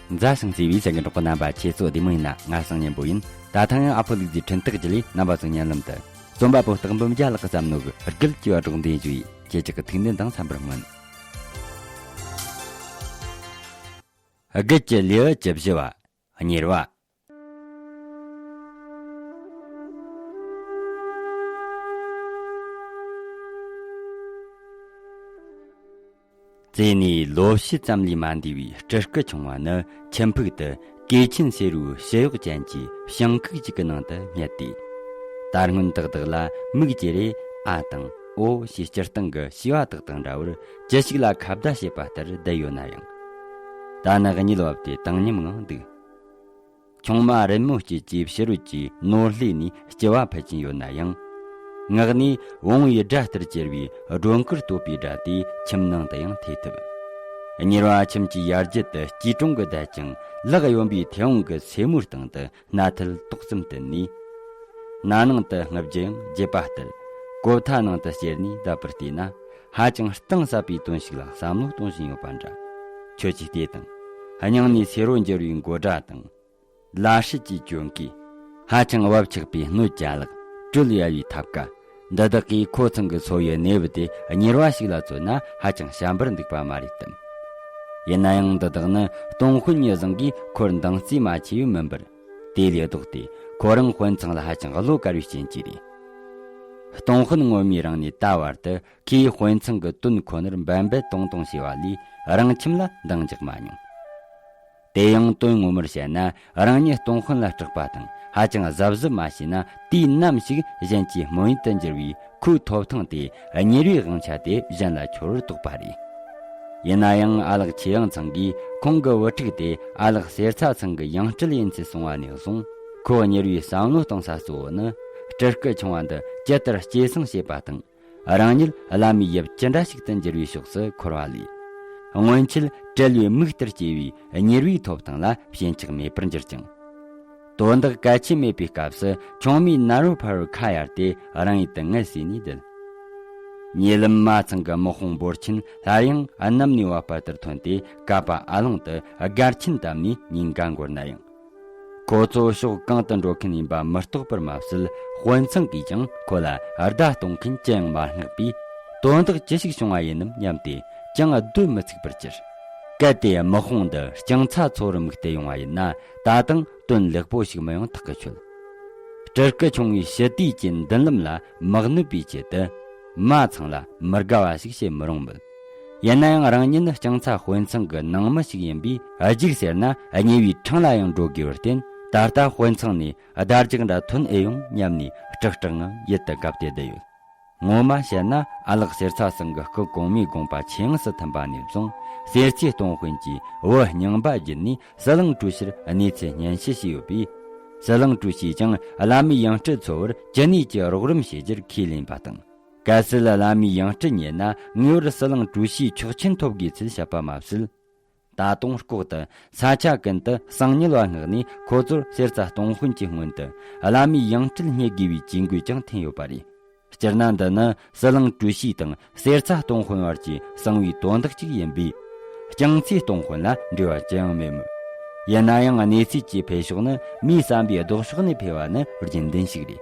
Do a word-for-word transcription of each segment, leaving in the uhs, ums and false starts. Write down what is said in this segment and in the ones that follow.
མཛའ་ཞིང་བརྩེ་བའི་སེམས་ཀྱི་གྲོགས་པོ་རྣམ་པ། ཁྱེད་ཚོ་བདེ་མོ་ཡིན་ན། ང་སང་ཉན་པོ་ཡིན། ད་ཐེངས་ཡང་ཨ་ཕོ་ལུག་རྫིའི་འཕྲིན་སྟེགས་བརྒྱུད་ལས་རྣམ་པ་ཚོ་ཉན་ལམ་དུ། རྩོམ་པ་པོ་སྟག་འབུམ་རྒྱལ་ལགས་ཀྱིས་བརྩམས་ནོ་གི་སྒུལ་གྱི་བ་སྒྲོག་འདོན་བརྗོད་ཡིན། ཁྱེད་ཅག་གི་ཐུགས་འདུན་དང་འཚམ་པར་སྨོན། སྒུལ་གྱི་ལེའུ་བཅུ་བཞི་བ། གཉེར་བ། བཙས་ནས་ལོ་ཕྱེད་ཙམ་ལས་མ་འདས་པའི་སྤྲུལ་སྐུ་ཆུང་བ་ནི་ཁྱིམ་ཕུག་ཏུ་གོས་ཆེན་སེར་བོའི་ཕྱི་གཡོགས་ཅན་གྱི་བྱང་ཁུག་ཅིག་གི་ནང་དུ་བསྙལ་ཏེ། ད་སྔོན་ཏག་ཏག་ལ་མིག་ཅེ་རེ་ཨ་དང་ཨོ་ཞེས་སྤྱིར་བཏང་གི་བྱིས་པ་དག་དང་འདྲ་བར་ཅི་ཞིག་ལ་ཁ་བརྡ་བྱེད་པ་ལྟར་བསྡད་ཡོད་ན་ཡང་། ད་ནི་གཉིད་བབས་ཏེ་བཏང་སྙོམས་ངང་འདུག་ཆུང་མ་རིན་མོ་སྐྱིད་ཀྱིས་ཕྱི་རོལ་གྱི་ནོར་ལྷས་ནས་སྐྱེ་བ་ཕུལ་གྱིན་ཡོད་ན་ཡང་། ངག་ནས་བུང་བའི་སྒྲ་ལྟར་གྱེར་བའི་སྒྲོ་འགུར་བསྟོད་པའི་སྒྲ་དེ་ཁྱིམ་ནང་དུ་ཡང་ཐོས་ཐུབ། གཉེར་བ་ཁྱིམ་གྱི་ཡར་རྒྱུད་དུ་སྐྱིལ་ཀྲུང་གིས་བསྡད་ཅིང་ལག་གཡོན་པའི་མཐེ་བོང་གི་སེན་མོའི་སྟེང་དུ་སྣ་ཐལ་ཏོག་ཙམ་བཏོན་ནས། སྣ་ནང་དུ་རྔུབ་རྒྱུ་ཡང་བརྗེད་པ་ལྟར་གོ་ཐ་ནང་དུ་བསྐྱལ་ནས་བསྡད་པར་བལྟས་ན། ཧ་ཅང་གཏིང་ཟབ་པའི་དོན་ཞིག་ལ་བསམ་བློ་གཏོང་བཞིན་ཡོད་པ་འདྲ། ཁྱོད་ཀྱིས་བལྟས་དང་། སྙིང་ནས་སེར་བོ་འགྱུར་བའི་མགོ་སྒྲ་དང་། ལ་ཧྲིལ་གྱི་གྱོན་གོས། ཧ་ཅང་བབ་ཆགས་པའི་སྣོད་ཅན་ལག། དྲོད་ཡལ་བའི་ཐབ་ཀ། འདི་དག་གིས་ཁོ་ཚང་གི་འཚོ་བའི་གནས་བབ་དེ་གཉེར་བ་ཞིག་ལ་མཚོན་ན་ཧ་ཅང་བྱམས་པར་འདུག་པ་མ་རེད་དམ། ཡིན་ན་ཡང་འདི་དག་ནི་སྟོང་དཔོན་ཉི་བཟང་གིས་ཁོར་འདང་རྩིས་མ་བྱས་ཡོད་མིན་པར། དེ་ལས་ལྡོག་སྟེ་ཁོ་རང་དཔོན་ཚང་ལ་ཧ་ཅང་བློ་དཀར་བའི་རྐྱེན་གྱིས་རེད། སྟོང་དཔོན་ངོ་མའི་རིང་ནས་ད་བར་དུ་ཁོས་དཔོན་ཚང་གི་དོན་ཁོ་ནར་འབད་འབད་ཏོང་ཏོང་བྱས་པ་ལས་རང་ཁྱིམ་ལ་འདང་རྒྱག་མ་མྱོང་། དེ་ཡང་དོན་ངོ་མར་བཤད་ན། རང་ཉིད་སྟོང་དཔོན་ལ་སྐྲག་པ་དང་ཧ་ཅང་གཟབ་གཟབ་མ་བྱས་ན་དུས་ནམ་ཞིག་གཞན་གྱི་རྨོ་ཡུལ་དུ་འགྱུར་བའི་ཁོའི་ཐོབ་ཐང་དེ་གཉེར་བའི་དབང་ཆ་དེ་གཞན་ལ་འཆོར་བར་དོགས་པ་རེད། ཡིན་ན་ཡང་ཨ་ལགས་ཆོས་དབྱངས་ཚང་གིས་ཁོང་གི་བུ་ཕྲུག་དེ་ཨ་ལགས་གསེར་ཚ་ཚང་གི་ཡང་སྤྲུལ་ཡིན་ཚུལ་གསུངས་པ་ནས་བཟུང་ཁོ་གཉེར་བའི་བསམ་བློ་གཏོང་ས་གཙོ་བོ་ནི་སྤྲུལ་སྐུ་ཆུང་བ་འདི་ཇི་ལྟར་སྐྱེད་སྲིང་བྱེད་པ་དང་། རང་ཉིད་བླ་མའི་ཡབ་ཅི་འདྲ་ཞིག་ཏུ་འགྱུར་བའི་ཕྱོགས་སུ་འཁོར་བ་ལས། སྔོན་ཆད་བྲལ་བའི་མིག་ལྟར་སྐྱེས་པའི་གཉེར་བའི་ཐོབ་ཐང་ལ་ཞེན་ཆགས་མེད་པར་འགྱུར་ཅིང་། དོན་དག་གལ་ཆེན་མེད་པའི་སྐབས་སུ་ཆུང་མའི་ནར་བུ་ཕར་བུ་ཁ་གཡར་ཏེ་རང་ཡུལ་དུ་ངལ་གསོས་ནས་བསྡད། ཉེ་ལམ་མ་ཚང་གི་དམག་དཔུང་འབོར་ཆེན་སླར་ཡང་གནམ་ནས་བབས་པ་ལྟར་ཐོན་ཏེ་ཀ་པ་ཨ་ལུང་དུ་སྒར་ཆེན་བཏབ་ནས་ཉིན་འགའ་འགོར་ན་ཡང་། ཁོ་ཚོ་ཕྱོགས་གང་དུ་འགྲོ་མཁན་ཡིན་པ་མི་རྟོགས་པར་མ་ཟད། དཔོན་ཚང་གིས་ཀྱང་ཁོ་ལ་བརྡ་གཏོང་མཁན་ཅི་ཡང་མ་མངགས་པས། དོན་དག་ཅི་ཞིག་བྱུང་བ་ཡིན་ནམ་སྙམ་སྟེ་ཅང་སྡོད་མི་ཚུགས་པར་གྱུར། གལ་ཏེ་དམག་དཔུང་འདི་རྐྱང་ཚ་ཚོ་བར་དམིགས་ཏེ་ཡོང་བ་ཡིན་ན། ད་དུང་དོན་ལེགས་པོ་ཞིག་མི་ཡོང་ཐག་གིས་ཆོད། སྤྲུལ་སྐུ་ཆུང་བའི་ཞི་བདེའི་གྱི་མདུན་ལམ་ལ་མི་གནོད་པའི་ཆེད་དུ། མ་ཚང་ལ་མི་དགའ་བ་ཞིག་བྱེད་མི་རུང་མོད། ཡིན་ན་ཡང་རང་ཉིད་ནི་རྐྱང་ཚ་དཔོན་ཚང་གི་ནང་མི་ཞིག་ཡིན་པས། རྒྱུགས་ཟེར་ན་གཉེར་བའི་འཕྲང་ལ་ཡང་འགྲོ་དགོས་པར་བརྟེན། ད་ལྟ་དཔོན་ཚང་ནས་བརྡ་རྒྱག་འདྲ་ཐོན་ཨེ་ཡོང་སྙམ་ནས་སྐྲག་སྐྲག་ངང་ཡིད་དུ་གབ་སྟེ་བསྡད་ཡོད། ངོ་མ་བཤད་ན་ཨ་ལགས་གསེར་ཚ་ཚང་གི་སྐུ་གོང་མའི་དགོངས་པ་ཆེས་ཡོངས་སུ་མཐུན་པ་ནས་བཟུང་། གསེར་ཚའི་སྟོང་དཔོན་གྱིས་བུ་རྙིང་པ་བརྒྱུད་ནས་ཟི་ལིང་ཀྲུའུ་ཞིར་གནས་ཚུལ་སྙན་ཞུ་བྱས་ཡོད་པས། ཟི་ལིང་ཀྲུའུ་ཞིས་ཀྱང་བླ་མའི་ཡང་སྤྲུལ་འཚོལ་བར་ཅི་ནུས་ཀྱིས་རོགས་རམ་བྱེད་རྒྱུར་ཁས་ལེན་པ་དང་། གལ་སྲིད་བླ་མའི་ཡང་སྤྲུལ་རྙེད་ན་ངེས་པར་ཟི་ལིང་ཀྲུའུ་ཞིའི་ཆོག་མཆན་ཐོབ་དགོས་ཚུལ་བཤད་པ་མ་ཟད། ད་དུང་ལྐོག་ཏུ་ས་ཆ་ཀུན་ཏུ་གསང་ཉུལ་བ་མངགས་ནས་ཁོ་ཚོར་གསེར་རྩ་སྟོང་དཔོན་གྱི་སྔོན་དུ་བླ་མའི་ཡང་སྤྲུལ་རྙེད་དགོས་པའི་ཇུས་འགོད་ཀྱང་འཐེན་ཡོད་པ་རེད། སྤྱིར་ན་འདི་ནི་ཟི་ལིང་ཀྲུའུ་ཞི་དང་གསེར་རྩ་སྟོང་དཔོན་བར་གྱི་གསང་བའི་དོན་དག་ཅིག་ཡིན་པས། རྐྱང་ཚའི་སྟོང་དཔོན་ལ་འབྲེལ་བ་ཅི་ཡང་མེད་མོད། ཡིན་ན་ཡང་གནས་ཚུལ་གྱི་འཕེལ་ཕྱོགས་ནི་མིའི་བསམ་པའི་ལྡོག་ཕྱོགས་ནས་འཕེལ་བ་ནི་རྒྱུན་ལྡན་ཞིག་རེད།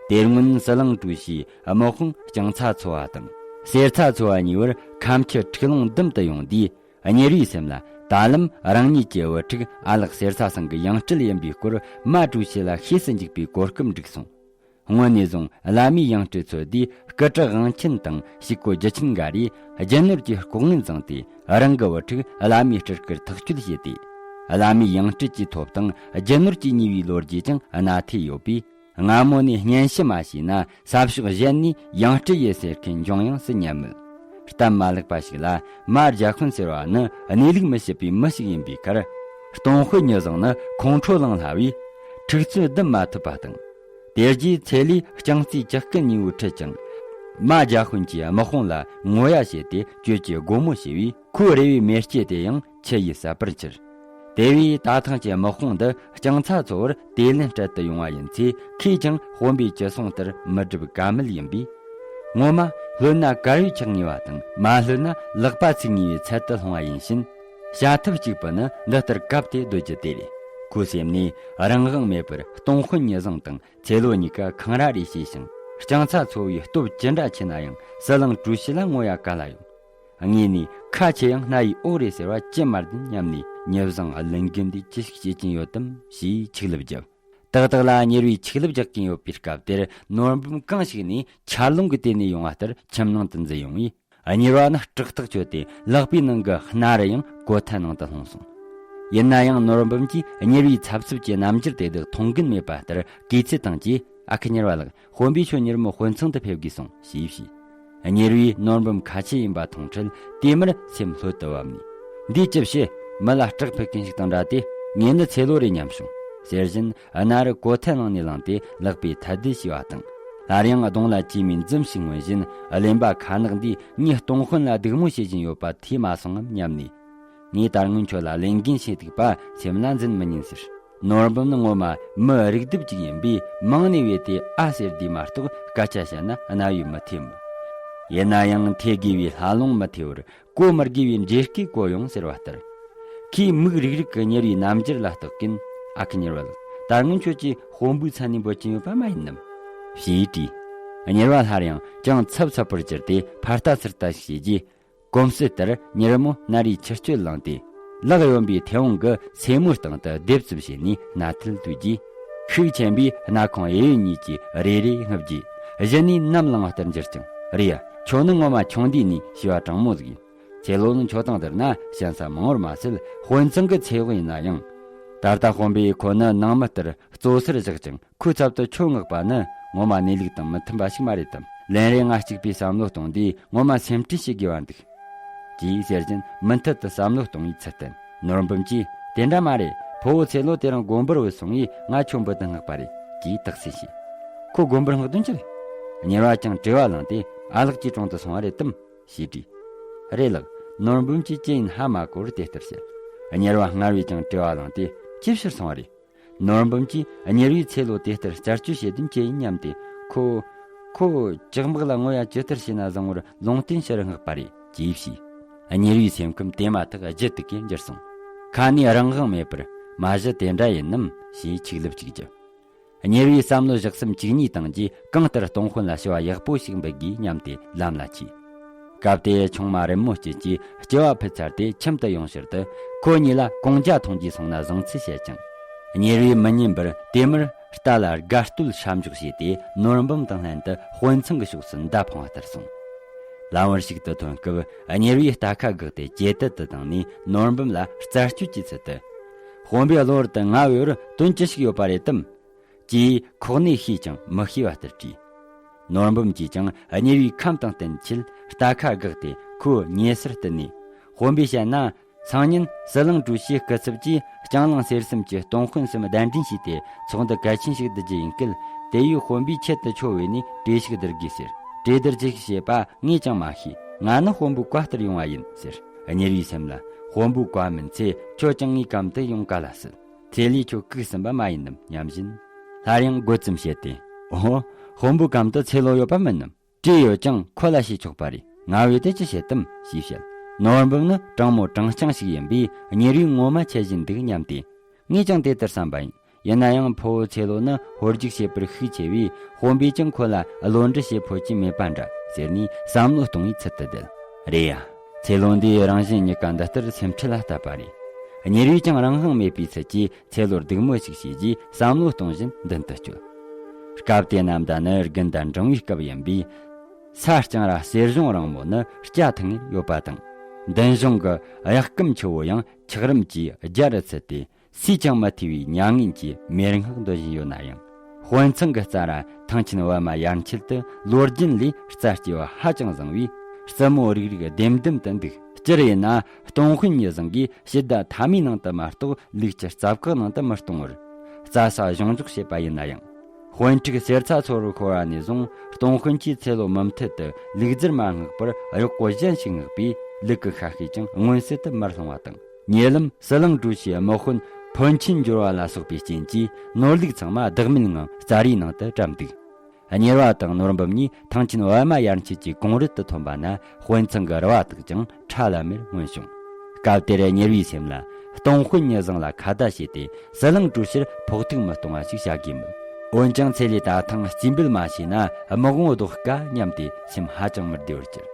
དེ་སྔོན་ཟི་ལིང་ཀྲུའུ་ཞིའི་དམག་དཔུང་རྐྱང་ཚ་ཚོ་བ་དང་གསེར་ཚ་ཚོ་བ་གཉིས་བར་ཁ་མཆུ་འཁྲུག་ལོང་བསྡུམ་དུ་ཡོང་དུས། གཉེར་བའི་སེམས་ལ་ད་ལམ་རང་ཉིད་ཀྱི་བུ་ཕྲུག་ཨ་ལགས་གསེར་རྩ་ཚང་གི་ཡང་སྤྲུལ་ཡིན་པའི་སྐོར་མ་ཀྲུའུ་ཞི་ལ་ཤེས་སུ་འཇུག་པའི་གོ་སྐབས་འགྲིག་སོང་། སྔོན་ནས་བཟུང་བླ་མའི་ཡང་སྤྲུལ་འཚོལ་དུས་སྐུ་དྲག་དབང་ཆེན་དང་ཞིག་གོ་རྒྱུ་ཆེན་འགའ་རེས་རྒྱུ་ནོར་གྱི་ལྐོག་རྔན་བཟུང་སྟེ་རང་གི་བུ་ཕྲུག་བླ་མའི་སྤྲུལ་སྐུར་ཐག་གཅོད་བྱས་ཏེ། བླ་མའི་ཡང་སྤྲུལ་གྱི་ཐོབ་ཐང་རྒྱུ་ནོར་གྱིས་ཉེ་བའི་ལོ་རྒྱུས་ཀྱང་སྣ་ཐེ་ཡོད་པས། སྔ་མོ་ནས་སྙན་ཞུ་མ་བྱས་ན་ས་ཕྱོགས་གཞན་ནས་ཡང་སྤྲུལ་ཡོད་ཟེར་མཁན་འབྱུང་ཡང་སྲིད་སྙམ་མོད། སྟབས་མ་ལེགས་པ་ཞིག་ལ་མ་རྒྱ་ཁོན་ཟེར་བ་ནི་གནས་ལུགས་མི་ཤེས་པའི་མི་ཞིག་ཡིན་པའི་ཁར། སྟོང་དཔོན་ཉི་བཟང་ནི་ཁོང་ཁྲོ་ལངས་སླ་བས་འཁྲུག་རྩོད་བསྡུམ་མ་ཐུབ་པ་དང་། དེ་རྗེས་ཚེ་ལས་རྐྱང་རྩིས་ཇག་རྐུན་གཉིས་པོའི་ཁྲིད་ཅིང་། མ་རྒྱ་ཁོན་གྱིས་དམག་དཔུང་ལ་ངོ་ཡ་བྱས་ཏེ་གྱོད་ཀྱི་སྒོ་མོ་ཕྱེ་བས། ཁོའི་རེ་བའི་མེ་ལྕེ་དེ་ཡང་ཆུ་ཡིས་ཟད་པར་གྱུར། དེ་བས་ད་ཐེངས་ཀྱི་དམག་དཔུང་འདི་རྐྱང་ཚ་ཚོ་བར་དེ་ལན་སྤྲད་དུ་ཡོང་བ་ཡིན་ཚེ། ཁོས་ཀྱང་དཔོན་པོའི་ཅི་གསུང་ལྟར་མི་སྒྲུབ་ཀ་མེད་ཡིན་པས། ངོ་མ་ལྷོད་ན་དཀར་ཡོལ་ཆག་ངེས་པ་དང་། མ་ལྷོད་ན་ལག་པ་ཚིག་ངེས་པའི་ཚད་དུ་ལྷུང་བ་ཡིན་ཕྱིན། བྱ་ཐབས་གཅིག་པུ་ནི་འདི་ལྟར་གབ་སྟེ་སྡོད་རྒྱུ་དེ་རེད། ཁོའི་སེམས་ནས་རང་དབང་མེད་པར་སྟོང་དཔོན་ཉི་བཟང་དང་ཚེ་ལོ་གཉིས་ཀ་འཁང་ར་རེ་བྱས་ཤིང་། རྐྱང་ཚ་ཚོ་བའི་སྟོབས་ཅི་འདྲ་ཆེ་ན་ཡང་ཟི་ལིང་ཀྲུའུ་ཞི་ལ་ངོ་ཡ་ག་ལ་ཡོང་། ངས་ནི་ཁ་ཆེ་ཡང་སྣ་ཡི་འོག་རེད་ཟེར་བ་ཅི་མ་བདེན་སྙམ་ནས། ཉི་བཟང་བླུན་རྒན་འདིས་ཅི་ཞིག་བྱེད་ཀྱིན་ཡོད་དམ་ཞེས་ཆིག་ལབ་བརྒྱབ། ཏག་ཏག་ལ་གཉེར་བས་ཆིག་ལབ་རྒྱག་གིན་ཡོད་པའི་སྐབས་དེར། ནོར་འབུམ་གང་ཞིག་ནས་ཆར་རླུང་གི་སྟེང་ནས་ཡོང་བ་ལྟར་ཁྱིམ་ནང་དུ་འཛུལ་ཡོང་བས། གཉེར་བ་ནི་སྐྲག་ཐག་ཆོད་དེ་ལག་པའི་ནང་གི་སྣ་རུ་ཡང་གོ་ཐལ་ནང་དུ་ལྷུང་སོང་། ཡིན་ན་ཡང་ནོར་འབུམ་གྱིས་གཉེར་བའི་འཚབ་འཚུབ་ཀྱི་རྣམ་འགྱུར་དེ་དག་མཐོང་གིན་མེད་པ་ལྟར་གུས་ཚུལ་དང་བཅས། ཨ་ཁུ་གཉེར་བ་ལགས། དཔོན་པོས་ཁྱོད་མྱུར་མོ་དཔོན་ཚང་དུ་ཕེབས་དགོས་གསུངས་ཞེས་བཤད། གཉེར་བས་ནོར་འབུམ་ཁ་ཆེ་ཡིན་པ་མཐོང་འཕྲལ་དེ་མུར་སེམས་ལྷོད་དུ་བབས་ནས། འདིས་ཅི་བྱེད། མི་ལ་སྐྲག་ཕེབས་མཁན་ཞིག་དང་འདྲ་སྟེ། ངས་ནི་ཚེ་ལོ་རེད་སྙམ་བྱུང་། ཟེར་བཞིན་སྣ་རུ་གོ་ཐལ་ནང་ནས་བླངས་ཏེ་ལག་པས་ཐལ་རྡུལ་བྱས་པ་དང་། སླར་ཡང་གདོང་ལ་ཅི་མིན་འཛུམ་ཞིག་མངོན་བཞིན། གླེན་པ་ཁ་ནག་འདིས་ངས་སྟོང་དཔོན་ལ་སྡིགས་མོ་བྱེད་བཞིན་ཡོད་པ་ཐོས་མ་སོང་ངམ་སྙམ་ནས། ངས་ད་སྔོན་ཁྱོད་ལ་ལས་འགན་བྱེད་ཐུབ་པ་སེམས་ལ་འཛིན་མི་ཉན་ཟེར། ནོར་འབུམ་ནི་ངོ་མ་མི་རིགས་སྡུག་ཅིག་ཡིན་པས། མང་ནས་བས་ཏེ་ཨ་ཟེར་དུས་མ་གཏོགས་སྐད་ཆ་བཤད་ན་རྣ་བས་མི་ཐོས་མོད། ཡིན་ན་ཡང་ཐོས་དགོས་པའི་ལྷ་ལུང་མི་ཐོས་པར། གོ་མི་དགོས་པའི་འདྲེ་སྐད་གོ་ཡོང་ཟེར་བ་ལྟར། ཁོས་མིག་རིག་རིག་གི་གཉེར་བའི་རྣམ་འགྱུར་ལ་བརྟགས་ཀྱིན། ཨ་ཁུ་གཉེར་བ་ལགས། ད་སྔོན་ཁྱོད་ཀྱིས་དཔོན་པོའི་མཚན་ནས་འབོད་ཀྱིན་ཡོད་པ་མ་ཡིན་ནམ། ཞེས་དྲིས། གཉེར་བ་སླར་ཡང་ཅུང་འཚབ་འཚུབ་པར་གྱུར་ཏེ་ཕར་ལྟ་ཚུར་ལྟ་ཞིག་བྱས་རྗེས། གོམས་སྲོལ་ལྟར་མྱུར་མོ་སྣ་རུའི་ཆུ་སྐྱོད་བླངས་ཏེ། ལག་གཡོན་པའི་མཐེ་བོང་གི་སེན་མོའི་སྟེང་དུ་ལྡེབ་ཙམ་བྱས་ནས་སྣ་ཐལ་བཏོད་རྗེས། ཤུགས་ཆེན་པོས་སྣ་ཁུང་གཡས་གཡོན་གཉིས་ཀྱིས་རེ་རེ་བསྔུབས་རྗེས། གཞི་ནས་ནམ་ལངས་པ་ལྟར་འགྱུར་ཅིང་། རེད་ཡ། ཁྱོད་ནི་ངོ་མ་ཆུང་དུས་ནས་བྱིས་པ་དྲང་མོ་ཟིག་ཡིན། ཚེ་ལོ་ནི་ཁྱོད་དང་བསྡུར་ན་ཞན་ས་མང་བར་མ་ཟད། དཔོན་ཚང་གི་ཚེ་དབང་ཡིན་ན་ཡང་། ད་ལྟ་དཔོན་པོས་ཁོ་ནི་ནང་མི་ལྟར་གཙོ་སར་བཞག་ཅིང་། ཁོའི་ཚབ་ཏུ་ཁྱོད་མངགས་པ་ནི་ངོ་མ་གནས་ལུགས་དང་མི་མཐུན་པ་ཞིག་མ་རེད་དམ། ལན་རེ་ང་གཅིག་པུས་བསམ་བློ་གཏོང་དུས་ངོ་མ་སེམས་ཁྲལ་བྱེད་དགོས་པ་འདུག་ཅེས་ཟེར་བཞིན་མུ་མཐུད་དུ་བསམ་བློ་གཏོང་བའི་ཚུལ་བསྟན། ནོར་འབུམ་གྱིས། དེ་འདྲ་མ་རེད། ཕུ་བོ་ཚེ་ལོ་དེ་རིང་དགོན་པར་བུད་སོང་བས་ང་ཁྱོད་འབུད་དུ་མངགས་པ་རེད། ཅེས་དག་སེལ་བྱས། ཁོ་དགོན་པར་མངགས་དོན་ཅི་རེད། གཉེར་བ་ཀྱང་དྲི་བ་ལངས་ཏེ། ཨ་ལགས་ཀྱི་དྲུང་དུ་སོང་བ་རེད་དམ། ཞེས་དྲིས། རེད་ལགས། ནོར་འབུམ་གྱིས་ཅི་ཡིན་ཧ་མ་གོ་བར་དེ་ལྟར་བཤད། གཉེར་བ་སྔར་བས་ཀྱང་དྲི་བ་ལངས་ཏེ། ཅི་ཕྱིར་སོང་བ་རེད། ནོར་འབུམ་གྱིས་གཉེར་བའི་ཚེ་ལོ་དེ་ལྟར་བསྐྱར་བཅོས་བྱེད་དོན་ཅི་ཡིན་སྙམ་སྟེ། ཁོ། ཁོ་ལྕགས་མག་ལ་ངོ་ཡ་ཇི་ལྟར་བྱས་ན་བཟང་བར་ལུང་བསྟན་ཞུ་རུ་མངགས་པ་རེད། ཅེས་བྱས། གཉེར་བའི་སེམས་ཁམས་དེ་མ་ཐག་ལྗིད་ཐིགས་ཀྱིས་འགྱུར་སོང་། ཁ་ནས་རང་དབང་མེད་པར། མ་གཞི་དེ་འདྲ་ཡིན་ནམ། ཞེས་ཆིག་ལབ་གཅིག་བརྒྱབ། གཉེར་བས་བསམ་བློ་བཞག་སེམས་གཅིག་གཉིས་བཏང་རྗེས། གང་ལྟར་སྟོང་དཔོན་ལ་ཞུ་བ་ཡག་པོ་ཞིག་འབུལ་དགོས་སྙམ་སྟེ་ལམ་ལ་ཆས། སྐབས་དེ་ཆུང་མ་རིན་མོ་སྐྱིད་ཀྱིས་སྐྱེ་བ་ཕུད་ཚར་ཏེ་ཁྱིམ་དུ་ཡོང་ཕྱིར་དུ། ཁོ་གཉིས་ལ་གོང་ཇ་འཐུང་རྒྱུས་སོང་ན་བཟང་ཚུལ་བཤད་ཅིང་། གཉེར་བས་མི་ཉན་པར་དེ་མུར་རྟ་ལ་དགའ་སྟོད་ཤ་འཇོག་བྱས་ཏེ། ནོར་འབུམ་དང་ལྷན་དུ་དཔོན་ཚང་གི་ཕྱོགས་སུ་མདའ་འཕང་བ་ལྟར་སོང་། ལམ་བར་ཞིག་ཏུ་ཐོན་སྐབས། གཉེར་བས་རྟ་ཁ་བཀག་སྟེ་ཇེ་དལ་དུ་བཏང་ནས་ནོར་འབུམ་ལ་རྩད་གཅོད་ཀྱི་ཚུལ་དུ། དཔོན་པོས་གློ་བུར་དུ་ང་བོས་པར་དོན་ཅི་ཞིག་ཡོད་པ་རེད་དམ། ཅེས་ཁོག་ནས་ཤེས་ཀྱང་མི་ཤེས་པ་ལྟར་དྲིས། ནོར་འབུམ་གྱིས་ཀྱང་གཉེར་བའི་ཁམས་དང་བསྟུན་ཆེད་རྟ་ཁ་བཀག་སྟེ་ཁོའི་ཉེ་སར་བསྟུད་ནས། དཔོན་པོས་བཤད་ན། སང་ཉིན་ཟི་ལིང་ཀྲུའུ་ཞིའི་སྐུ་ཚབ་ཀྱིས་ལྕང་གླིང་གསེར་གསུམ་གྱི་སྟོང་དཔོན་གསུམ་གདན་འདྲེན་བྱས་ཏེ། ཚོགས་འདུ་གལ་ཆེན་ཞིག་བསྡུ་རྒྱུ་ཡིན་སྐད། དེ་ཡིས་དཔོན་པོས་ཆེད་དུ་ཁྱོད་བོས་ནས་གྲོས་ཤིག་བསྡུར་དགོས་ཟེར། གྲོས་བསྡུར་ཅི་ཞིག་བྱེད་པ་ངས་ཀྱང་མ་ཤེས། ང་ནི་དཔོན་པོའི་བཀའ་ལྟར་ཡོང་བ་ཡིན་ཟེར། གཉེར་བའི་སེམས་ལ། དཔོན་པོའི་བཀའ་མིན་ཚེ་ཁྱོད་ཀྱང་ངའི་གམ་དུ་ཡོང་ག་ལ་སྲིད། ཚེ་ལས་ཁྱོད་བཀུག་ཟིན་པ་མ་ཡིན་ནམ་སྙམ་བཞིན། སླར་ཡང་དགོད་ཙམ་བྱས་ཏེ། ཨོ། དཔོན་པོའི་གམ་དུ་ཚེ་ལོ་ཡོད་པ་མིན་ནམ། བྲིས་ཡོད་ཀྱང་ཁོ་ལ་བྱས་ཆོག་པ་རེད། ང་བོས་དེ་ཅི་བྱེད་དམ་ཞེས་བཤད། ནོར་འབུམ་ནི་དྲང་མོ་དྲང་རྐྱང་ཞིག་ཡིན་པས། གཉེར་བས་ངོ་མ་ཆད་བཞིན་འདུག་སྙམ་སྟེ། ངས་ཀྱང་དེ་ལྟར་བསམ་པ་ཡིན། ཡིན་ན་ཡང་ཕུ་བོ་ཚེ་ལོ་ནི་ཧོལ་རྒྱུག་བྱེད་པར་ཤུགས་ཆེ་བས། དཔོན་པོས་ཀྱང་ཁོ་ལ་བློ་འདྲི་བྱེད་ཕོད་ཀྱིན་མེད་པ་འདྲ་ཟེར་ནས་བསམ་བློ་གཏོང་བའི་ཚུལ་དུ་བསྡད། རེད་ཡ། ཚེ་ལོ་འདིས་རང་གཞན་གཉིས་ཀ་འདི་ལྟར་སེམས་ཁྲལ་ལ་བཏབ་པ་རེད། གཉེར་བས་ཀྱང་རང་དབང་མེད་པའི་ཚུལ་གྱིས། ཚེ་ལོར་སྡིགས་མོ་ཞིག་བྱས་རྗེས་བསམ་བློ་གཏོང་བཞིན་མདུན་དུ་བསྐྱོད། སྐབས་དེ་ནམ་ཟླ་ནི་དགུན་ཟླ་འབྲིང་བའི་སྐབས་ཡིན་པས། ས་རྐྱང་ར་གསེར་གཞོང་རིང་མོ་ནི་སྐྱ་ཐུག་ངེར་ཡོད་པ་དང་། མདུན་གཞོང་གི་གཡག་སྐམ་ཆུ་བོ་ཡང་འཁྱགས་རོམ་གྱིས་རྒྱ་རུ་ཚུད་དེ། སུས་ཀྱང་མ་ཐོས་པའི་མྱ་ངན་གྱི་མེར་སྔགས་འདོན་བཞིན་ཡོད་ན་ཡང་། དཔོན་ཚང་གི་རྩ་ར་ཐང་ཆེན་པད་མ་ཡར་མཆེད་དུ་ལོ་རྒྱུན་ལས་རྩ་སྐྱེ་བ་ཧ་ཅང་བཟང་བས། རྩུབ་མོ་རིག་རིག་ལྡེམ་ལྡེམ་དུ་འདུག་སྤྱིར་ཡིན་ན་སྟོང་དཔོན་ཉི་བཟང་གིས་ཕྱི་ཟླ་ཐ་མའི་ནང་དུ་མ་གཏོགས་ལུག་ཁྱུ་རྩབ་བཀག་ནང་དུ་མི་གཏོང་བར། རྩྭ་ས་གཞུང་འཇོག་བྱེད་པ་ཡིན་ན་ཡང་། དཔོན་ཕྲུག་གསེར་ཚ་ཚོ་རུ་འཁོར་བ་ནས་བཟུང་སྟོང་དཔོན་གྱིས་ཚེ་ལོ་མུ་མཐུད་དུ་ལུག་རྫིར་མ་མངགས་པར་གཡོག་པོ་གཞན་ཞིག་མངགས་པས། ལུག་གི་ཤ་ཤེད་ཀྱང་མངོན་གསལ་དུ་མར་ལྷུང་བ་དང་། ཉེ་ལམ་ཟི་ལིང་ཀྲུའུ་ཞིའི་དམག་དཔོན་ཕོན་ཆེན་འབྱོར་བ་ལ་སོགས་པའི་རྐྱེན་གྱིས་ནོར་ལུག་ཚང་མ་བདག་མེད་ངང་རྩྭ་རའི་ནང་དུ་བཀྲམ་འདུག་གཉེར་བ་དང་ནོར་འབུམ་གཉིས་ཐང་ཆེན་པད་མ་ཡར་མཆེད་ཀྱི་གངས་རི་དུ་ཐོན་པ་ན། དཔོན་ཚང་གི་རུ་བ་དག་ཀྱང་ཁྲ་ལམ་མེར་མངོན་བྱུང་། སྐབས་དེར་གཉེར་བའི་སེམས་ལ། སྟོང་དཔོན་ཉི་བཟང་ལ་ཁ་བརྡ་བྱས་ཏེ་ཟི་ལིང་གྲོས་ཕྱིར་ཕོག་ཐུག་མི་གཏོང་བ་ཞིག་བྱ་དགོས་མོད། འོན་ཀྱང་ཚེ་ལོས་ད་ཐེངས་རྩིས་འབུལ་མ་བྱས་ན་དམག་དབང་ལྡོག་དཀའ་སྙམ་སྟེ་སེམས་ཧ་ཅང་མི་བདེ་བར་གྱུར།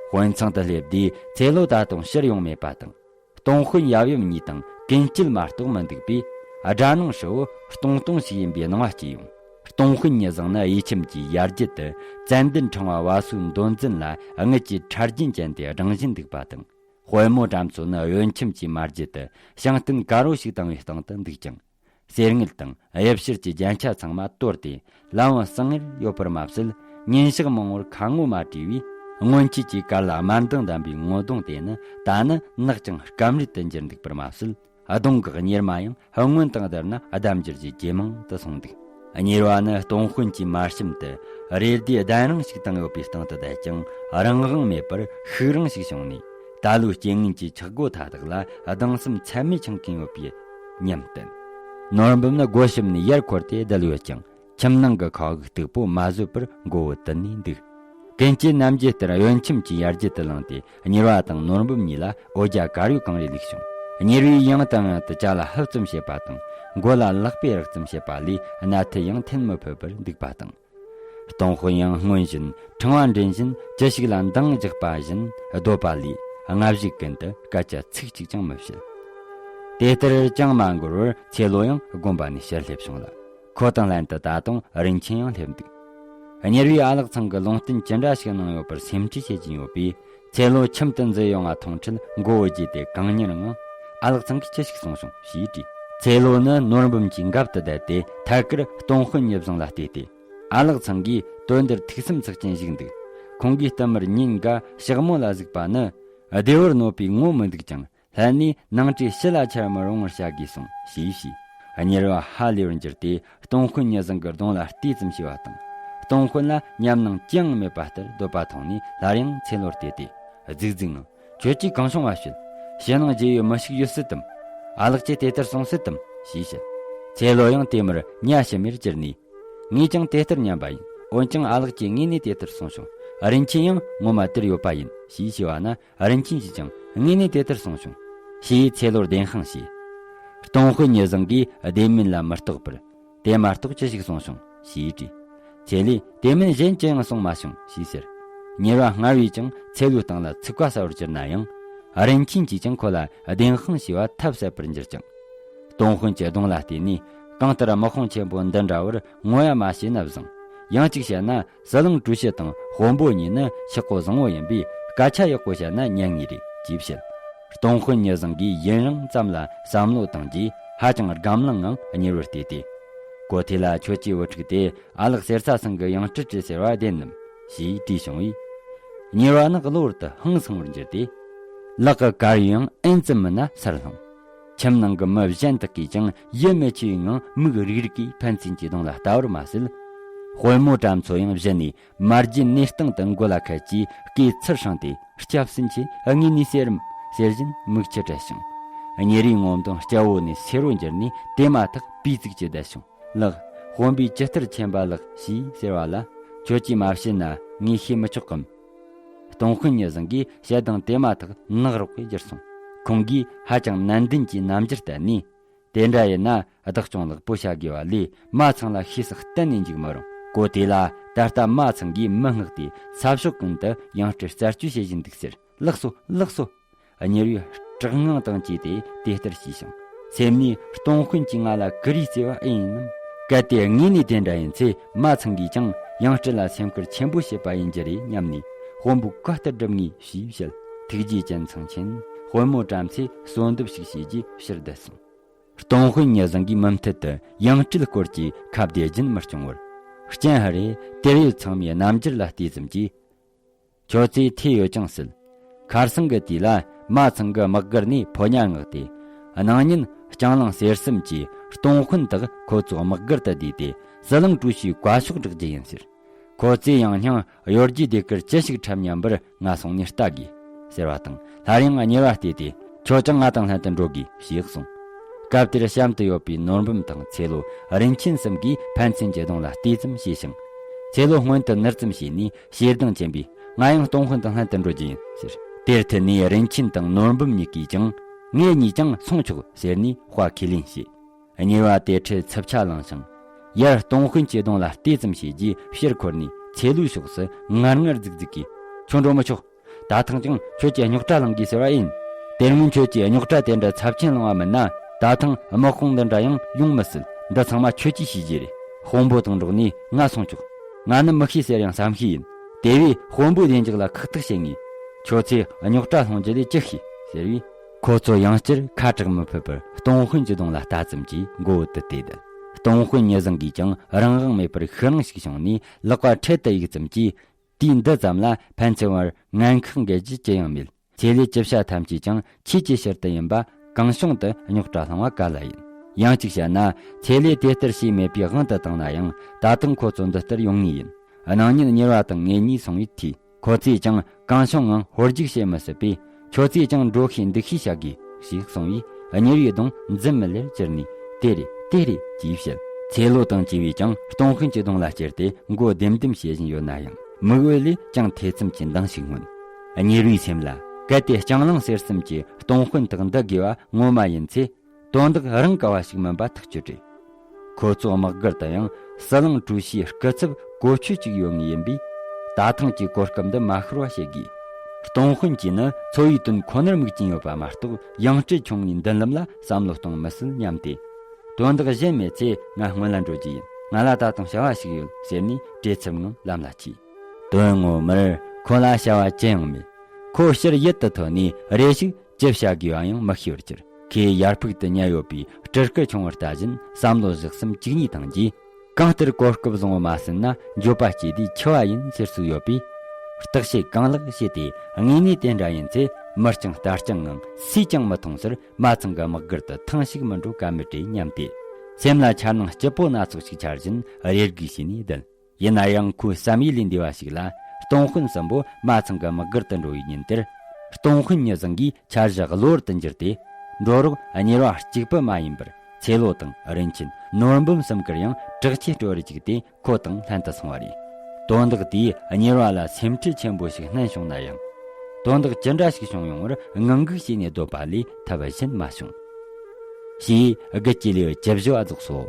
དཔོན་ཚང་དུ་སླེབས་དུས་ཚེ་ལོ་ད་དུང་ཕྱིར་ཡོང་མེད་པ་དང་། སྟོང་དཔོན་ཡབ་ཡུམ་གཉིས་དང་ཀུན་སྐྱིད་མ་གཏོགས་མི་འདུག་པས། སྦྲ་ནང་ཧྲིལ་བོ་སྟོང་སྟོང་ཞིག་ཡིན་པའི་སྣང་བ་སྐྱེས་ཡོང་། སྟོང་དཔོན་ཉི་བཟང་ནི་གཡུལ་ཁྱིམ་གྱི་ཡར་རྒྱུད་དུ་ཙན་དན་ཕྲེང་བ་བ་སོའི་མདོ་འཛིན་ལ་དངུལ་གྱི་ཕྲ་རྒྱན་ཅན་དེ་སྦྲང་བཞིན་འདུག་པ་དང་། དཔོན་མོ་དྲ་མཚོ་ནི་གཡོན་ཁྱིམ་གྱི་མ་རྒྱུད་དུ་བྱང་བསྟན་དཀར་པོ་ཞིག་བཏང་བའི་སྟེང་དུ་འདུག་ཅིང་། གསེར་དངུལ་དང་གཡུ་བྱུར་གྱི་རྒྱན་ཆ་ཚང་མ་གཏོར་ཏེ་ལམ་བུ་གསང་ངེར་ཡོད་པར་མ་ཟད། ཉིན་ཞག་མང་པོར་ཁ་ངོ་མ་བྲིས་པས། སྔོན་ཆད་ཀྱི་གར་ལ་དམར་མདངས་ལྡན་པའི་ངོ་གདོང་དེ་ནི་ད་ནི་ནག་ཅིང་སྐམ་རུད་དུ་འགྱུར་འདུག་པར་མ་ཟད། གདོང་གི་གཉེར་མ་ཡང་སྔོན་དང་བསྡུར་ན་ལྡབ་འགྱུར་གྱིས་ཇེ་མང་དུ་སོང་འདུག། གཉེར་བ་ནི་སྟོང་དཔོན་གྱི་མ་བྱམས་དུ་རེ་ལྡེ་གདན་རིང་ཞིག་བཏིང་ཡོད་པའི་སྟེང་དུ་བསྡད་ཀྱང་རང་དབང་མེད་པར་ཤུགས་རིང་ཞིག་བྱུང་ནས། ད་ལོའི་རྐྱེན་ངན་གྱི་ཆག་སྒོ་མཐའ་དག་ལ་གདུང་སེམས་ཚད་མེད་འཆང་གིན་ཡོད་པའི་སྙམ་བསྟན། ནོར་འབུམ་ནི་སྒོ་ཕྱི་ནས་ཡར་འཁོར་ཏེ་བསྡད་ཡོད་ཀྱང་། ཁྱིམ་ནང་གི་ཁ་འུག་སྟུག་པོ་མ་བཟོད་པར་མགོ་བོ་དུད་ནས་འདུག། ཀུན་སྐྱིད་ནམ་རྒྱུན་ལྟར་གཡོན་ཁྱིམ་གྱི་ཡར་རྒྱུད་དུ་ལངས་ཏེ། གཉེར་བ་དང་ནོར་འབུམ་གཉིས་ལ་འོ་ཇ་དཀར་ཡོལ་གང་རེ་བླུགས་བྱུང་། གཉེར་བས་ཡང་དང་ཡང་དུ་ཇ་ལ་ཧུབ་ཙམ་བྱེད་པ་དང་། མགོ་ལ་ལག་པས་རེག་ཙམ་བྱེད་པ་ལས་སྣ་ཐུད་ཡང་འཐེན་མི་ཕོད་པར་འདུག་པ་དང་། སྟོང་དཔོན་ཡང་སྔོན་བཞིན་ཕྲེང་བ་འདྲེན་བཞིན་ཅི་ཞིག་ལ་འདང་རྒྱག་པ་བཞིན་སྡོད་པ་ལས། སྔ་གཞུག་ཀུན་ཏུ་སྐད་ཆ་ཚིག་གཅིག་ཀྱང་མི་བཤད། དེ་ལྟར་ཅང་མ་འགོར་བར་ཚེ་ལོ་ཡང་དགོན་པ་ནས་ཕྱིར་སླེབས་བྱུང་ལ། ཁོ་དང་ལྷན་དུ་ད་དུང་རིན་ཆེན་ཡང་སླེབས་འདུག། གཉེར་བས་ཨ་ལགས་ཚང་གི་ལུང་བསྟན་ཅི་འདྲ་ཞིག་གནང་ཡོད་པར་སེམས་ཁྲལ་བྱེད་ཀྱིན་ཡོད་པས། ཚེ་ལོ་ཁྱིམ་དུ་འཛུལ་ཡོང་བ་མཐོང་འཕྲལ་མགོ་བོ་དགྱེས་ཏེ་གང་མྱུར་ངང་། ཨ་ལགས་ཚང་གིས་ཅི་ཞིག་གསུངས་བྱུང་ཞེས་དྲིས། ཚེ་ལོ་ནི་ནོར་འབུམ་གྱི་འགབ་ཏུ་བསྡད་དེ་ཐད་ཀར་སྟོང་དཔོན་ཉི་བཟང་ལ་བལྟས་ཏེ། ཨ་ལགས་ཚང་གིས་དོན་འདིར་ཐུགས་སེམས་ཚགས་ཅན་ཞིག་འདུག། ཁོང་གིས་བསྟུད་མར་ཉིན་འགའ་ཞག་མོ་ལ་གཟིགས་པ་ནི། བདེ་བར་གནོད་པའི་ངོ་མི་འདུག་ཀྱང་། ལྷན་ནས་ནང་བཀྲས་ཕྱི་ལ་འཆར་མི་རུང་བར་བྱ་དགོས་གསུངས་ཞེས་བཤད། གཉེར་བ་ཧ་ལས་པར་འགྱུར་ཏེ་སྟོང་དཔོན་ཉི་བཟང་གི་གདོང་ལ་བལྟས་ཙམ་བྱས་པ་དང་། སྟོང་དཔོན་ལ་ཉམས་སྣང་ཅི་ཡང་མེད་པ་ལྟར་སྡོད་པ་མཐོང་ནས་སླར་ཡང་ཚེ་ལོར་བལྟས་ཏེ། རྫིག་རྫིག་ངང་། ཁྱོད་ཀྱིས་གང་བྱུང་བ་བཤད། ཕྱི་ནང་རྗེས་ཡོད་མི་ཞིག་ཡོད་སྲིད་དམ། ཨ་ལགས་ཀྱིས་དེ་ལྟར་གསུངས་སྲིད་དམ་ཞེས་བཤད། ཚེ་ལོ་ཡང་དེ་མུར་ཉ་ཕྱི་མར་གྱུར་ནས། ངས་ཀྱང་དེ་ལྟར་སྙམ་པ་ཡིན། འོན་ཀྱང་ཨ་ལགས་ཀྱིས་ངས་ནས་དེ་ལྟར་གསུངས་བྱུང་། རིན་ཆེན་ཡང་ངོ་མ་དེར་ཡོད་པ་ཡིན་ཞེས་བྱས་པ་ན། རིན་ཆེན་གྱིས་ཀྱང་ངས་ནས་དེ་ལྟར་གསུངས་བྱུང་། ཞེས་ཚེ་ལོར་བདེན་དཔང་བྱས། སྟོང་དཔོན་ཉི་བཟང་གིས་བདེན་མིན་ལ་མི་རྟོག་པར། དེ་མ་གཏོགས་ཅི་ཞིག་གསུངས་བྱུང་ཞེས་དྲིས། ཚེ་ལོས་དེ་མིན་གཞན་ཅི་ཡང་གསུངས་མ་བྱུང་ཞེས་ཟེར། གཉེར་བ་སྔར་བས་ཀྱང་ཚེ་ལོའི་སྟེང་ལ་ཚིག་པ་ཟ་བར་གྱུར་ན་ཡང་། རིན་ཆེན་གྱིས་ཀྱང་ཁོ་ལ་བདེན་དཔང་བྱས་པ་ཐབས་ཟད་པར་འགྱུར་ཅིང་། སྟོང་དཔོན་གྱི་གདོང་ལ་བལྟས་ནས། གང་ལྟར་དམག་དཔུང་ཆེན་པོ་འདི་འདྲ་བར་ངོ་ཡ་མ་བྱས་ན་བཟང་། ཡང་གཅིག་བཤད་ན། ཟི་ལིང་གྲོས་ཞུ་དང་དཔོན་པོ་གཉིས་ནི་ཆག་སྒོ་བཟང་བོ་ཡིན་པས། སྐད་ཆ་ཡག་པོ་བཤད་ན་ཉན་ངེས་རེད་ཅེས་བཤད། སྟོང་དཔོན་ཉི་བཟང་གིས་ཡུན་རིང་ཙམ་ལ་བསམ་བློ་བཏང་རྗེས། ཧ་ཅང་སྒམ་ལངས་ངང་གཉེར་བར་བལྟས་ཏེ། གོ་ཐོས་ལ་ཁྱོད་ཀྱིས་བུ་ཕྲུག་དེ་ཨ་ལགས་གསེར་རྩ་ཚང་གི་ཡང་སྤྲུལ་བྱོས་ཟེར་བ་བདེན་ནམ་ཞེས་དྲིས་བྱུང་བས། གཉེར་བ་ནི་གློ་བུར་དུ་ཧང་སངས་པར་གྱུར་ཏེ། ལག་གི་དཀར་ཡོལ་ཡང་ཨེན་ཙམ་མིན་ན་སར་ལྷུང་། ཁྱིམ་ནང་གི་མི་གཞན་དག་གིས་ཀྱང་ཡིད་མི་ཆེས་པའི་ངང་མིག་རིག་རིག་གིས་ཕན་ཚུན་གྱི་གདོང་ལ་ལྟ་བར་མ་ཟད། དཔོན་མོ་དྲ་མཚོ་ཡང་གཞི་ནས་མ་བརྗེད་ནས་སྟེང་དུ་མགོ་ལ་ཁད་ཀྱིས་སྐེ་ཚུར་བསྲིངས་ཏེ། སྐྱབས་སུ་མཆི། དངོས་ནས་གསེར་རམ་ཟེར་བཞིན་མིག་ཆུ་བྲལ་ཞིང་། གཉེར་བའི་ངོ་གདོང་སྐྱ་བོ་ནས་སེར་བོ་འགྱུར་ནས་དེ་མ་ཐག་པི་ཙིག་གིས་བསྡད་བྱུང་། ལགས། དཔོན་པོས་ཇི་ལྟར་མཁྱེན་པ་ལགས་ཞེས་ཟེར་བ་ལ། ཁྱོད་ཀྱིས་མ་བཤད་ན་ངས་ཤེས་མི་ཆོག་གམ། སྟོང་དཔོན་ཉི་བཟང་གིས་ཞལ་གདངས་དེ་མ་ཐག་ནག་རོག་གིས་གྱུར་སོང་། ཁོང་གིས་ཧ་ཅང་ནན་ཏན་གྱིས་རྣམ་འགྱུར་བསྟན་ནས། དེ་འདྲ་ཡིན་ན་བདག་སྐྱོང་ལེགས་པོ་བྱ་དགོས་པ་ལས། མ་ཚང་ལ་ཤེས་གསལ་གཏན་ནས་འཇུག་མི་རུང་། གོ་དེ་ལ་ད་ལྟ་མ་ཚང་གིས་མི་མངགས་ཏེ་ས་ཕྱོགས་ཀུན་ཏུ་ཡང་སྤྲུལ་རྩད་གཅོད་བྱེད་བཞིན་འདུག་ཟེར། ལགས་སོ། ལགས་སོ། གཉེར་བས་སྐྲག་དངངས་དང་བཅས་ཏེ་དེ་ལྟར་ཞུས་ཤིང་། སེམས་ནས་སྟོང་དཔོན་གྱིས་ང་ལ་ཀུ་རེ་རྩེ་བ་ཨེ་ཡིན་ནམ། གལ་ཏེ་དངོས་ནས་དེ་འདྲ་ཡིན་ཚེ། མ་ཚང་གིས་ཀྱང་ཡང་སྤྲུལ་ལ་སེམས་ཁུར་ཆེན་པོ་བྱེད་པ་ཡིན་རྒྱུ་རེད་སྙམ་ནས། དཔོན་པོ་ག་ལྟར་སྒྲུབ་ངེས་ཞེས་བཤད། ཐུགས་རྗེ་ཅན་ཚང་ཆེན་དཔོན་མོ་དྲ་མཚོས་གསོལ་འདེབས་ཤིག་བྱས་རྗེས་ཕྱིར་བསྡད་སོང་། སྟོང་དཔོན་ཉི་བཟང་གིས་མུ་མཐུད་དུ་ཡང་སྤྲུལ་སྐོར་གྱི་ཁ་བརྡ་རྒྱུན་མི་སྐྱོང་བར། སྤྱན་ཧ་རེ་དེར་ཡོད་ཚང་མའི་རྣམ་འགྱུར་ལ་བལྟས་ཙམ་གྱིས། ཁྱོད་ཚོས་ཐོས་ཡོད་ཀྱང་སྲིད། ཁར་སང་གི་དུས་ལ་མ་ཚང་གི་དམག་སྒར་ནས་ཕོ་ཉ་མངགས་ཏེ། གནངས་ཉིན་རྐྱང་གླིང་གསེར་གསུམ་གྱིས་སྟོང་དཔོན་དག་ཁོ་ཚོའི་དམག་སྒར་དུ་བསྡུས་ཏེ། ཟི་ལིང་གྲོས་ཞུའི་བཀའ་ཤོག་བསྒྲགས་རྒྱུ་ཡིན་ཟེར། ཁོ་ཚོས་ཡང་སྙིང་གཡོ་སྒྱུའི་ཟློས་གར་ཅི་ཞིག་འཁྲབ་སྙམ་པར་ང་སོང་ནས་ལྟ་དགོས་ཟེར་བ་དང་། སླར་ཡང་གཉེར་བ་བལྟས་ཏེ། ཁྱོད་ཀྱང་ང་དང་ལྷན་དུ་འགྲོ་དགོས་ཞེས་གསུངས། སྐབས་དེར་གཤམ་དུ་ཡོད་པའི་ནོར་འབུམ་དང་ཚེ་ལོ། རིན་ཆེན་གསུམ་གྱིས་ཕན་ཚུན་གྱི་གདོང་ལ་བལྟས་ཙམ་བྱས་ཤིང་། ཚེ་ལོ་སྔོན་དུ་ནུར་ཙམ་བྱས་ནས་ཞེ་སྡང་ཅན་པས། ང་ཡང་སྟོང་དཔོན་དང་ལྷན་དུ་འགྲོ་རྒྱུ་ཡིན་ཟེར། དེར་མཐུད་ནས་རིན་ཆེན་དང་ནོར་འབུམ་གཉིས་ཀས་ཀྱང་ ངེད་གཉིས་ཀྱང་སོང་ཆོག་ཟེར་ནས་དཔའ་ཁས་ལེན་བྱས། གཉེར་བ་དེ་ཁྲིད་འཚུབ་ཆ་ལངས་ཤིང་། ཡར་སྟོང་དཔོན་གྱི་གདོང་ལ་བལྟས་ཙམ་བྱས་རྗེས་ཕྱིར་འཁོར་ནས་ཚེ་ལོའི་ཕྱོགས་སུ་ངར་ངར་རྫིག་རྫིག་གིས། ཁྱོད་འགྲོ་མི་ཆོག་ད་ཐེངས་ཀྱང་ཁྱོད་ཀྱིས་རྙོག་དྲ་བསླང་དགོས་ཟེར་བ་ཡིན། དེ་སྔོན་ཁྱོད་ཀྱིས་རྙོག་དྲ་དེ་འདྲ་ཚབས་ཆེན་བསླངས་པ་མིན་ན། ད་ཐེངས་དམག་དཔུང་འདི་འདྲ་ཡང་ཡོང་མི་སྲིད། འདི་ཚང་མ་ཁྱོད་ཀྱིས་ཤེས་རྒྱུ་རེད། དཔོན་པོ་དང་འགྲོགས་ནས་ང་སོང་ཆོག་ང་ནི་མི་ཤེས་ཟེར་ཡང་བསམ་ཤེས་ཡིན། དེ་བས་དཔོན་པོའི་བདེ་འཇགས་ལ་ཁག་ཐེག་བྱེད་ངེས། ཁྱོད་ཚོས་རྙོག་དྲ་སློང་རྒྱུ་ལས་ཅི་ཤེས་ཟེར་བས། ཁོ་ཚོ་ཡང་བསྐྱར་ཁ་གྲག་མི་ཕོད་པར་སྟོང་དཔོན་གྱི་གདོང་ལ་ལྟ་ཙམ་གྱིས་མགོ་བོ་དུད་དེ་བསྡད། སྟོང་དཔོན་ཉི་བཟང་གིས་ཀྱང་རང་དབང་མེད་པར་ཤུགས་རིང་ཞིག་བྱུང་ནས་ལག་པ་འཕྲེད་དུ་གཡུག་ཙམ་གྱིས། དུས་འདི་ཙམ་ལ་ཕན་ཚུན་བར་ངན་ཁག་འགེལ་རྒྱུ་ཅི་ཡང་མེད། ཚེ་ལས་ཅི་བྱ་ཐམས་ཅད་ཀྱང་ཆོས་ཀྱི་ཕྱིར་དུ་ཡིན་པ་གང་བྱུང་དུ་རྙོག་དྲ་སློང་བ་ག་ལ་ཡིན། ཡང་གཅིག་བཤད་ན། ཚེ་ལས་དེ་ལྟར་བྱས་མེད་པའི་དབང་དུ་བཏང་ན་ཡང་ད་དུང་ཁོ་ཚོ་འདི་ལྟར་ཡོང་ངེས་ཡིན། གནངས་ཉིན་གཉེར་བ་དང་ངེད་གཉིས་སོང་བའི་དུས། ཁོ་ཚོས་ཀྱང་གང་བྱུང་ངང་ཧོལ་རྒྱུག་བྱེད་མི་སྲིད་པས། ཁྱོད་ཚོས་ཀྱང་འགྲོ་ཤེས་འདུག་ཤེས་བྱ་དགོས་ཞེས་གསུངས་པས། གཉེར་བའི་གདོང་འཛུམ་མི་ལེར་གྱུར་ནས། དེ་རེད། དེ་རེད་ཅེས་བཤད། ཚེ་ལོ་དང་བཅས་པས་ཀྱང་སྟོང་དཔོན་གྱི་གདོང་ལ་ཅེར་ཏེ་མགོ་ལྡེམ་ལྡེམ་བྱེད་བཞིན་ཡོད་ན་ཡང་། མིག་འོད་ལས་ཀྱང་ཐེ་ཚོམ་གྱི་མདངས་ཤིག་མངོན། གཉེར་བའི་སེམས་ལ། གལ་ཏེ་སྤྱང་གླང་ཟེར་གསུམ་གྱི་སྟོང་དཔོན་དག་འདི་དགོས་པ་ངོ་མ་ཡིན་ཚེ། དོན་དག་རང་ག་བ་ཞིག་མིན་པ་ཐག་ཆོད་རེད། ཁོ་ཚོ་དམག་སྒར་དུ་ཡང་ཟི་ལིང་གྲུ་བཞིའི་སྐུ་ཚབ་གོ་ཆོད་ཅིག་ཡོད་ངེས་ཡིན་པས། ད་ཐེངས་ཀྱི་གོ་སྐབས་འདི་མ་ཤོར་བ་བྱེད་དགོས། སྟོང་དཔོན་གྱིས་ནི་འཚོ་བའི་དོན་ཁོ་ནར་དམིགས་ཀྱིན་ཡོད་པ་མ་གཏོགས། ཡང་སྤྲུལ་ཆུང་ངུའི་མདུན་ལམ་ལ་བསམ་བློ་གཏོང་མི་སྲིད་སྙམ་སྟེ། དོན་དག་གཞན་མེད་ཚེ་ང་སྔོན་ལ་འགྲོ་རྒྱུ་ཡིན། ང་ལ་ད་དུང་བྱ་བ་ཞིག་ཡོད་ཟེར་ནས་བྲེལ་འཚུབ་ངང་ལམ་ལ་ཆས། དོན་ངོ་མར་ཁོ་ལ་བྱ་བ་ཅི་ཡང་མེད། ཁོ་ཕྱིར་ཡུལ་དུ་ཐོན་ནས་རེ་ཞིག་ཅི་བྱ་དགོས་པ་ཡང་མི་ཤེས་པར་གྱུར། ཁོས་ཡར་ཕུག་ཏུ་ཉལ་ཡོད་པའི་སྤྲུལ་སྐུ་ཆུང་བར་ལྟ་བཞིན་བསམ་བློ་བཞག་བསམ་གཅིག་གཉིས་བཏང་རྗེས། གང་ལྟར་གོ་སྐབས་བཟང་བོ་མ་ཟིན་ན་འགྱོད་པ་སྐྱེས་དུས་འཆི་བ་ཡིན་ཟེར་སྲོལ་ཡོད་པས། བརྟག་དཔྱད་གང་ལེགས་བྱས་ཏེ། དངོས་གནས་དེ་འདྲ་ཡིན་ཚེ་མིར་ཅང་རྟ་རྐྱང་ངང་སུས་ཀྱང་མི་མཐོང་ཟེར། མ་ཚང་གི་དམག་སྒར་དུ་ཐེངས་ཤིག་མི་འགྲོ་ཀ་མེད་དྲེ་སྙམ་སྟེ། སེམས་ལ་འཆར་སྣང་སྐྱིད་པོ་སྣ་ཚོགས་ཤིག་འཆར་བཞིན་རེ་སྒུག་བྱས་ནས་བསྡད། ཡིན་ན་ཡང་ཁོའི་བསམ་ཡུལ་ལས་འདས་པ་ཞིག་ལ། སྟོང་དཔོན་གསུམ་པོ་མ་ཚང་གི་དམག་སྒར་དུ་འགྲོ་བའི་ཉིན་དེར། སྟོང་དཔོན་ཉི་བཟང་གིས་འཆར་གཞི་གློ་བུར་དུ་འགྱུར་ཏེ། འགྲོ་རོགས་གཉེར་བ་གཅིག་པུ་མ་ཡིན་པར། ཚེ་ལོ་དང་རིན་ཆེན། ནོར་འབུམ་གསུམ་ཀར་ཡང་དྲག་ཆས་སྤྲོ་བར་བཅུག་སྟེ་ཁོ་དང་ལྷན་དུ་སོང་བ་རེད། དོན་དག་དེས་གཉེར་བ་ལ་སེམས་ཁྲལ་ཆེན་པོ་ཞིག་བསྣན་བྱུང་ན་ཡང་། དོན་དག་ཅི་འདྲ་ཞིག་བྱུང་ཡོང་བར་ངང་སྒུག་བྱས་ནས་སྡོད་པ་ལས་ཐབས་གཞན་མ་བྱུང་། ཞེས་དགུ་གཅིག་ལེའུ་བཅུ་བཞི་བ་རྫོགས་སོ།